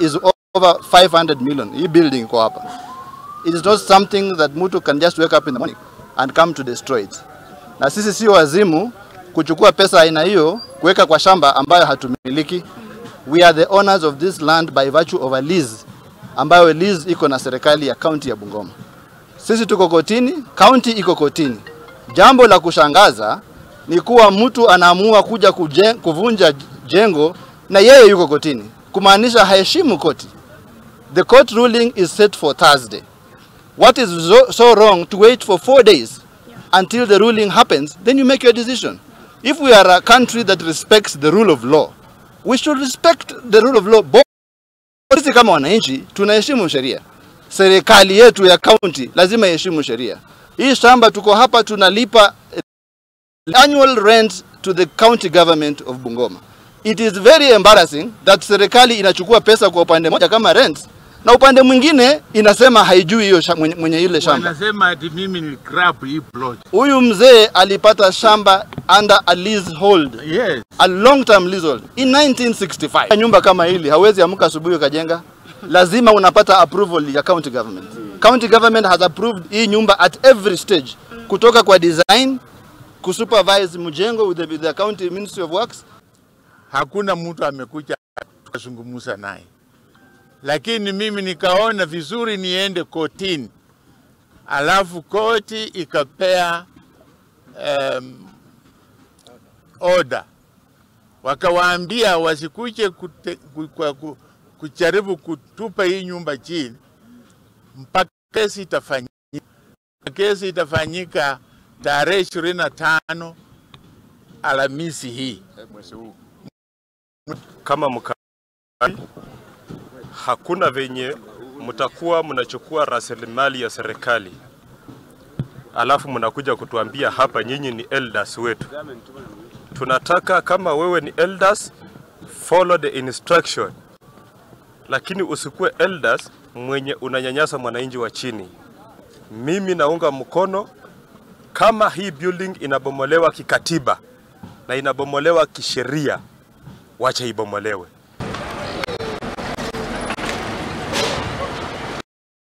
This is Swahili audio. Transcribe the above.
Is over 500 million. Hii building iko hapa. It is not something that mtu can just wake up in the morning and come to destroy it. Na sisi sio wazimu kuchukua pesa aina hiyo kuweka kwa shamba ambayo hatumiliki. We are the owners of this land by virtue of a lease, ambayo lease iko na serikali ya county ya Bungoma. Sisi tuko kotini, county iko kotini. Jambo la kushangaza ni kuwa mtu anaamua kuja kuvunja jengo na yeye yuko kotini, kumaanisha haheshimu koti. The court ruling is set for Thursday. What is so wrong to wait for 4 days until the ruling happens, then you make your decision? If we are a country that respects the rule of law, we should respect the rule of law. Sisi kama wananchi tunaheshimu sheria. Serikali yetu ya county lazima iheshimu sheria. Hii shamba tuko hapa tunalipa annual rent to the county government of Bungoma. It is very embarrassing that serikali inachukua pesa kwa upande mmoja kama rent na upande mwingine inasema haijui hiyo mwenye ile shamba. Wanasema ati mimi ni grab hii plot. Huyu mzee alipata shamba under a leasehold. A long term leasehold in 1965. Nyumba kama hili hawezi amka asubuhi ukajenga. Lazima unapata approval ya county government. County government has approved hii nyumba at every stage, kutoka kwa design, kusupervise mjengo with the county Ministry of Works. Hakuna mtu amekuja tukazungumza naye, lakini mimi nikaona vizuri niende kotini, alafu koti ikapea order, wakawaambia wasikuje kujaribu kutupa hii nyumba chini mpaka kesi itafanyika. Kesi itafanyika tarehe 25, Alhamisi hii. Kama mka hakuna venye mtakuwa mnachukua rasilimali ya serikali alafu mnakuja kutuambia hapa nyinyi ni elders wetu. Tunataka kama wewe ni elders, follow the instruction, lakini usikuwe elders mwenye unanyanyasa mwananchi wa chini. Mimi naunga mkono kama hii building inabomolewa kikatiba na inabomolewa kisheria, wacha ibomolewe.